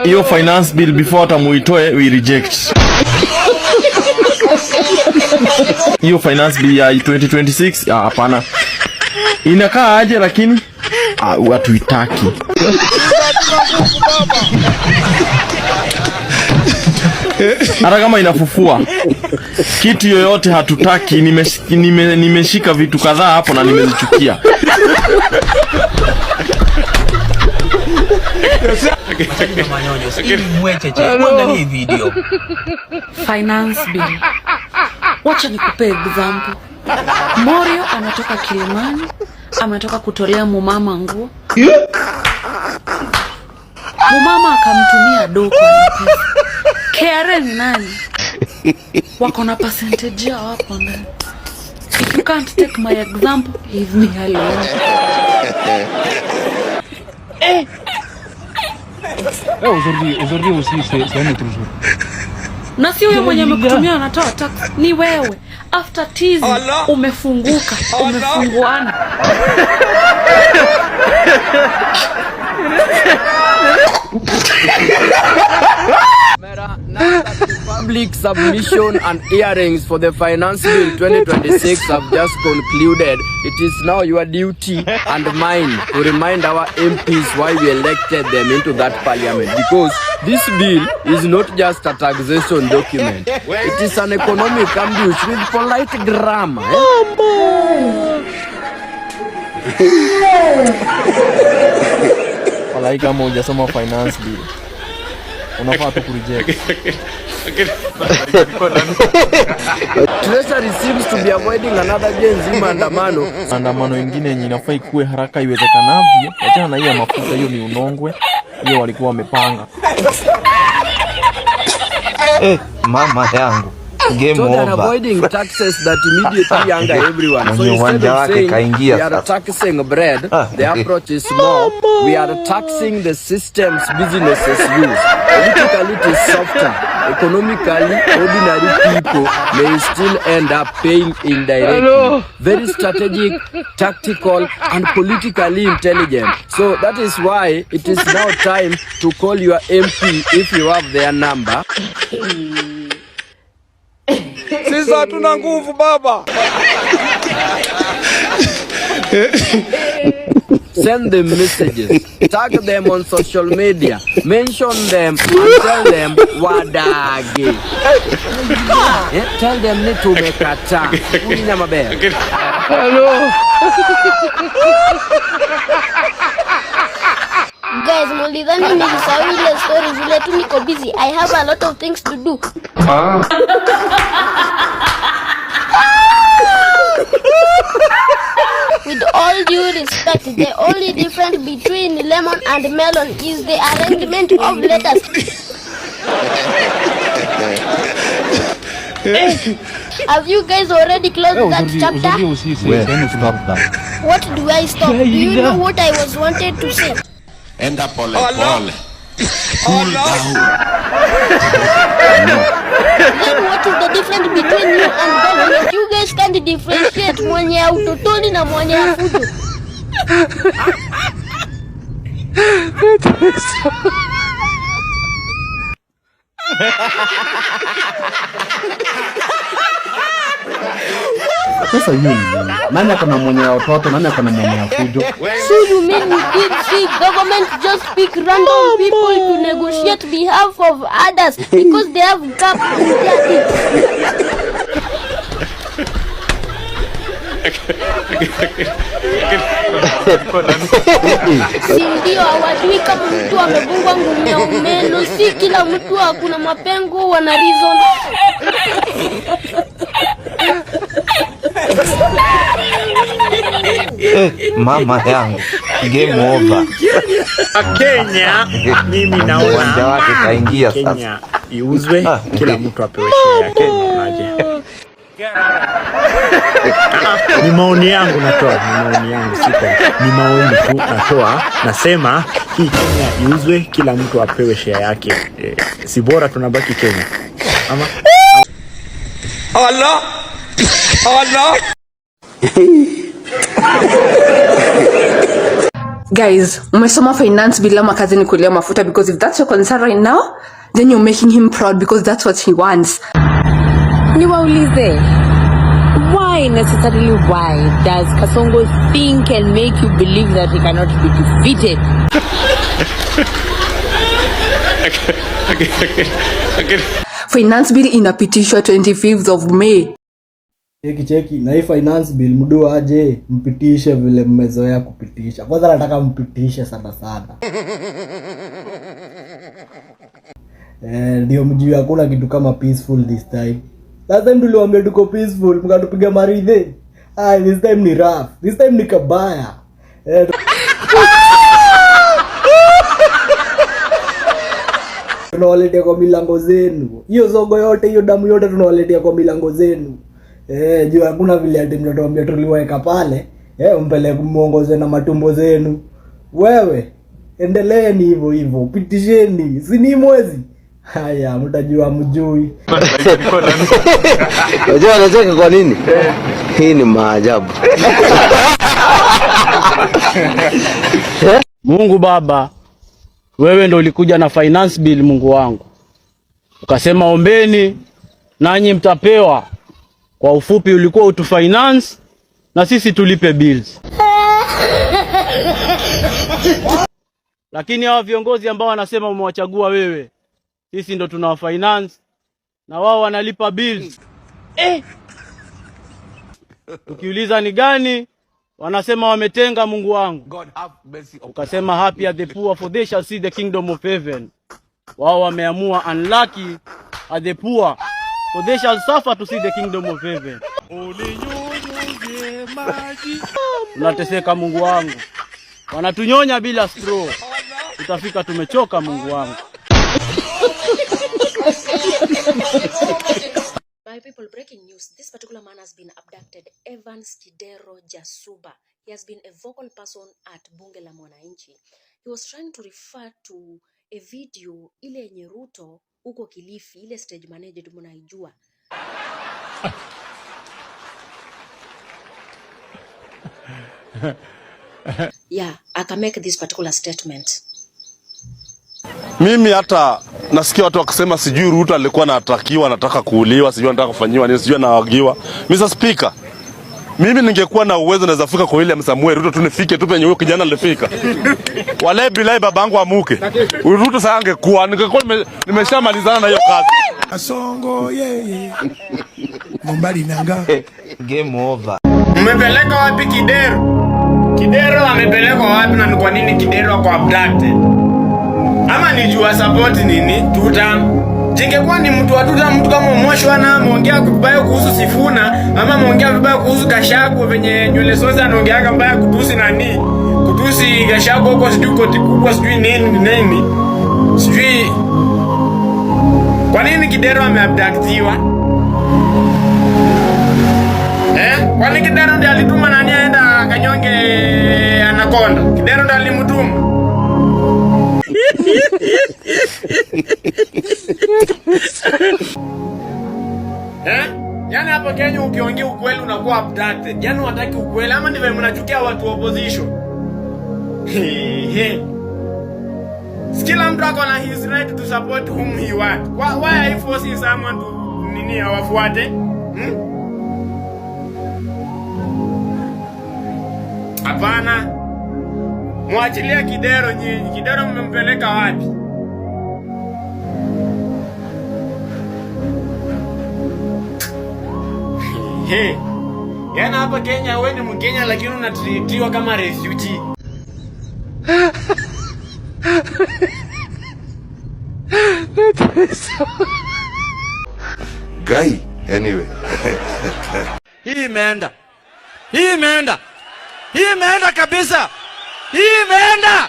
Hiyo finance bill, before hata muitoe, we reject. Hiyo finance bill ya 2026, ah, hapana. Inakaa aje lakini hatuitaki. Hata kama inafufua kitu yoyote hatutaki. Nimeshika vitu kadhaa hapo na nimezichukia. Mwangalie video. Finance bill. Wacha nikupe example. Morio anatoka Kilimani, ametoka kutolea mumama nguo. Mumama akamtumia do kwa M-Pesa. KRA ni nani? Wako na percentage yao hapo ndani. If you can't take my example, leave me alone. Aujourd'hui aussi, c'est un autre jour. Na si huyo mwenye amekutumia anatoa tax, ni wewe. After tizi umefunguka, umefunguana. Public submission and hearings for the Finance Bill 2026 have just concluded. It is now your duty and mine to remind our MPs why we elected them into that parliament. Because this bill is not just a taxation document. It is an economic ambush with polite grammar. Eh? Walai, kama hujasoma finance bill unafaa tu kureject. Treasury seems to be avoiding another Gen Z maandamano. Maandamano ingine yenye inafaa ikuwe haraka iwezekanavyo, wachana na hiyo ya mafuta, hiyo ni unongwe, hiyo walikuwa wamepanga. Eh, mama yangu. Game So they are over. Avoiding taxes that immediately anger everyone. So Mwenye instead uwanja of wake saying kaingia we are sasa. Taxing bread, the approach is more we are taxing the systems businesses use. Politically it is softer. Economically, ordinary people may still end up paying indirectly. Very strategic, tactical, and politically intelligent. So that is why it is now time to call your MP if you have their number. Sisi hatuna nguvu, baba. Send them messages, tag them on social media, mention them and tell them wadage. Eh, tell them ni tumekataa. Ulinya maber. Guys, mulidhani nilisahau ile story, vile tu niko busy. I have a lot of things to do. With all due respect, the only difference between lemon and melon is the arrangement of letters. Have you guys already closed that chapter? Aujourd'hui aussi, c'est un autre jour. Stop that. What do I stop? Do you know what I was wanted to say? Enda pole pole. Cool down. Then what is the difference between you and government? You guys can't differentiate mwenye ya utotoni na mwenye ya fujo. Sasa hiyo ni nini? Nani ako na mwenye ya watoto? Nani ako na mwenye ya fujo? So you mean you did see government just pick random people to negotiate behalf of others because they have gap in their teeth? Si ndio hawajui kama mtu amegongwa ngumi ya umeno? Si kila mtu hakuna mapengo wana reason. Eh, mama yangu. Game over. Kenya, mimi Uwanja naona wake kaingia sasa. Kenya iuzwe, kila mtu apewe share yake. Unaonaje? Ni maoni yangu natoa, ni maoni yangu, siko, ni maoni tu natoa. Nasema hii Kenya iuzwe, kila mtu apewe share yake. Si bora tunabaki Kenya ama? Allah. Allah. Guys, umesoma finance bila makazi ni kulia mafuta, because if that's your concern right now, then you're making him proud because that's what he wants. Niwaulize, why necessarily, why does Kasongo think and make you believe that he cannot be defeated? Finance bill inapitishwa 25th of May. Cheki cheki na hii finance bill, mdu aje mpitishe vile mmezoea kupitisha. Kwanza nataka mpitishe sana sana. Eh, ndio mjue hakuna kitu kama peaceful this time. Last time tuliwaambia tuko peaceful, mkatupiga maridhe. Ah, this time ni rough. This time ni kabaya. Eh, tunawaletea kwa milango zenu. Hiyo zogo yote, hiyo damu yote tunawaletea kwa milango zenu. Eh, juu hakuna vile ati mnatuambia tuliweka pale. Eh, mpele muongoze na matumbo zenu. Wewe, endeleeni hivyo hivyo, pitisheni. Si ni mwezi? Haya, mtajua mjui. Unajua anacheka kwa nini? Hii ni maajabu. Mungu Baba, wewe ndo ulikuja na finance bill, Mungu wangu, ukasema ombeni nanyi mtapewa. Kwa ufupi, ulikuwa utufinance na sisi tulipe bills. Lakini hawa viongozi ambao wanasema umewachagua wewe, sisi ndo tunawafinance na wao wanalipa bills. Eh. Ukiuliza ni gani, wanasema wametenga. Mungu wangu, God have mercy upon ukasema happy are the poor for they shall see the kingdom of heaven. Wao wameamua unlucky are the poor for they shall suffer to see the kingdom of heaven. Tunateseka Mungu wangu, wanatunyonya bila straw. Tutafika tumechoka Mungu wangu. My people, breaking news. This particular man has been abducted. Evans Kidero Jasuba. He has been a vocal person at Bunge la Mwananchi. He was trying to refer to a video ile yenye Ruto huko Kilifi, ile stage manager mnaijua. Yeah, aka make this particular statement. Mimi hata nasikia watu wakisema sijui Ruto alikuwa anatakiwa, anataka kuuliwa, sijui anataka kufanyiwa nini, sijui anawagiwa. Mr. Speaker, mimi ningekuwa na uwezo naweza fika kwa William Samuel Ruto tu nifike tu penye huyo kijana alifika. Wale bilai babangu amuke. Huyu Ruto sasa angekuwa ningekuwa nimeshamalizana na hiyo kazi. Kasongo yeye. Mombali nanga. Game over. Mmepeleka wapi Kidero? Kidero amepelekwa wapi na ni kwa nini Kidero ako abducted? Ama ni juu support nini? Tutam. Jingekuwa ni mtu wa tutam, mtu kama Omoshwana ameongea vibaya kuhusu Sifuna ama ameongea vibaya kuhusu Gachagua, venye nywele soza anaongeaga mbaya kutusi nani? Kutusi Gachagua huko, sijui koti kubwa, sijui nini nini. Sijui kwa nini Kidero ameabductiwa? Eh? Kwani Kidero ndiye alituma nani aenda kanyonge Anaconda? Kidero ndiye alimtuma. Eh? Yaani hapa Kenya ukiongea ukweli unakuwa abducted. Yaani wataki ukweli ama ndivyo mnachukia watu wa opposition? He. Kila mtu ako na his right to support whom he want. Why are you forcing someone to nini awafuate? Hmm? Hapana. Mwachilia Kidero nyinyi. Kidero mmempeleka wapi? He. Yaani hapa Kenya wewe ni Mkenya lakini unatreatiwa kama refugee. Guy, anyway. Hii imeenda. Hii imeenda. Hii imeenda kabisa. Hii imeenda.